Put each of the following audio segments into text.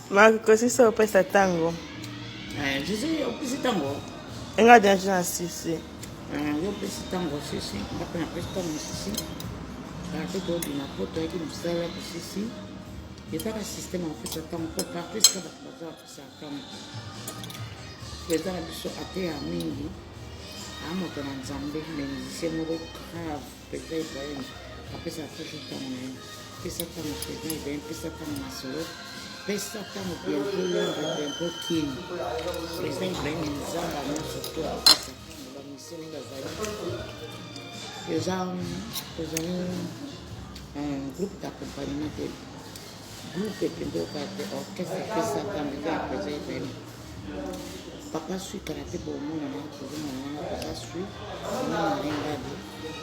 Marc kosisa opesa ntango. Eh, José opesi ntango. Enga deja na sisi. Eh, yo opesi ntango sisi, nga mpe napesi ntango sisi. Partout tobima po toyaki mosala kosisi. Ezaka système ya kopesa ntango mpo partout esika bato baza bapesa ntango. Eza na biso ateya mingi. A moto na Nzambe, mais musicien moko grave. Président Ibrahim apesaka toujours ntango na ye. Pesa ntango président Ibrahim, pesa ntango masolo, pesa ntango bientôt Londres, bientôt Kin. Président Ibrahim Nzamba nyonso to apesa ntango bamisio ndenge azali. Eza tozali groupe d'accompagnement te, groupe epenza okaa te, orchestre epesa ntango eza ya président Ibrahim. Papa sui kala te bomona na tozomona wana papa sui na Marie Ngadi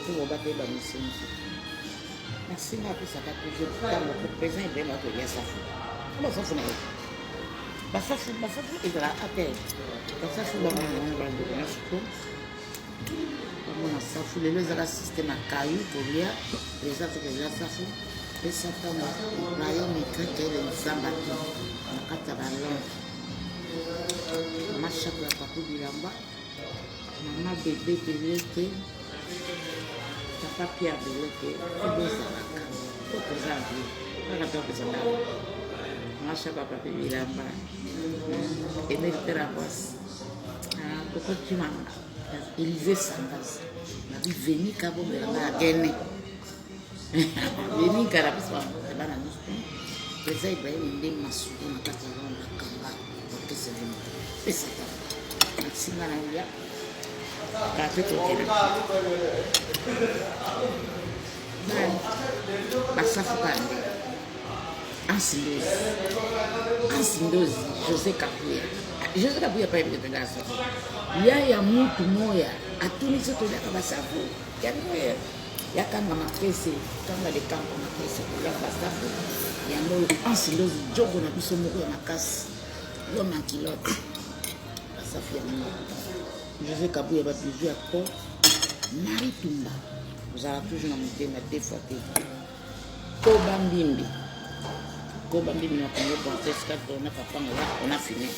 mpo bobateli bamisi mosusu. Merci nga apesaka toujours ntango po président Ibrahim akolia safu basafu na ye basafu basafu ezala ate basafu bamona wana bandeko nyonso to bamona safu lelo ezaka système ya kayu kolia président tokolia safu pesa ntango Ibrahim Krekele Nzamba na kati ya balondre. Mama Shako ya Papi Bilamba, Mama Bebe Belete, Papa Pierre Belete, po bozalaka, po toza bien, kaka to kozala. Mama Shako ya Papi Bilamba, Emile Terabos, ah, Koko Chimanga, Elysée Sangas, Nabi Venika bombela nga agene. Venika na biso bana nyonso. Président Ibrahim nde masuku na kati ya Rwanda kanga orchestre na ye moko. Pesa ta. Merci nga na ya. Kate tokende. Basafu kande. Ansi Ndozi. Ansi Ndozi, José Kapuya. José Kapuya pa yebi tenda safu. Yaya mutu moya atuni so toliaka basafu. Yango ya kanga makese, kanga likambo makese kolia basafu. Yango oyo Ansi Ndozi jogo na biso moko ya makasi. L'homme en culotte. Basafu yango. José Kabuya ba bisous ya trop. Marie Tumba. Ozala toujours na motema deux fois te. Koba Mbimbi. Koba Mbimbi na Congo Princesse 4 na papa ngala on a fini.